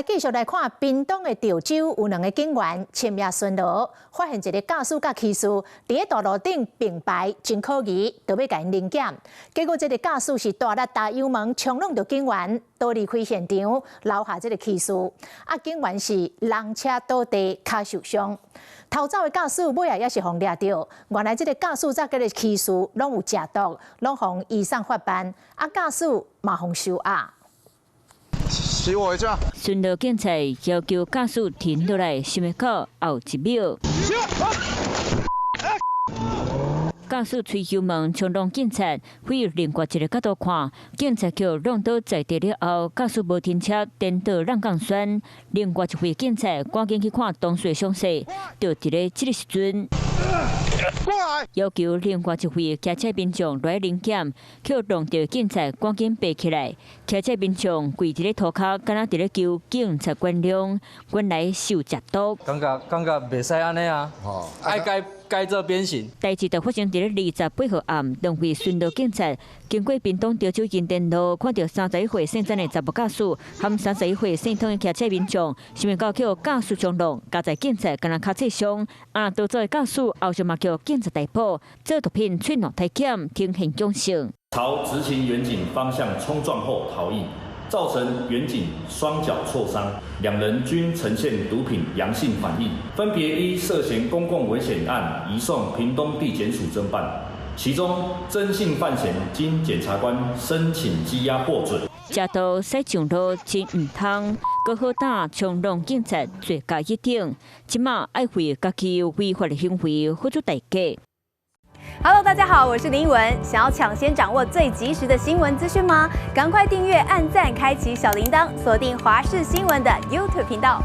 繼續來看屏東的潮州有兩个警員深夜巡邏，發現一个駕駛佮騎士佇咧大路頂並排真可疑，就欲共𪜶臨檢。結果這个駕駛是大力踏油門衝挵著警員，逃離開現場，留下這个騎士。啊，警員是人車倒地，跤受傷。逃走的駕駛尾仔也是予掠著。原來這个駕駛佮這个騎士攏有食毒，攏予移送法辦。啊，駕駛嘛予收押。洗我一下。巡邏警察要求駕駛停落來，想袂到後一秒，駕駛催油門衝撞警察，飛另外一个角度看，警察予挵倒在地了後，駕駛無停車，顛倒挵鋼栓。另外一位警察趕緊去看當事傷勢，就佇咧這个時陣，要求另外一位騎車民眾來臨檢，予撞著警察趕緊爬起來，騎車民眾跪佇咧塗跤，敢若佇咧求警察原諒，原來是有食毒。感覺袂使按呢啊，愛改改做變形。代誌就發生佇咧28號暗，兩位巡邏警察經過屏東潮州新店路，看著31歲姓曾的查某駕駛，和31歲姓湯的騎車民眾，想袂到予駕駛衝撞，加載警察敢若跤挫傷，啊，逃走的駕駛後續嘛予警察逮捕，做毒品喙瘻體檢，呈現陽性。朝執勤員警方向衝撞後逃逸，造成員警雙腳挫傷，兩人均呈現毒品陽性反應，分別依涉嫌公共危險案移送屏東地檢署偵辦。其中曾姓犯嫌經檢察官申請羈押獲准。食毒駛上路真毋通，閣好膽衝撞警察，罪加一等，這馬愛為家己違法的行為付出代價。 Hello，大家好，我是林文。想要搶先掌握最及時的新聞資訊嗎？趕快訂閱、按讚、開啟小鈴鐺，鎖定華視新聞的 YouTube 頻道。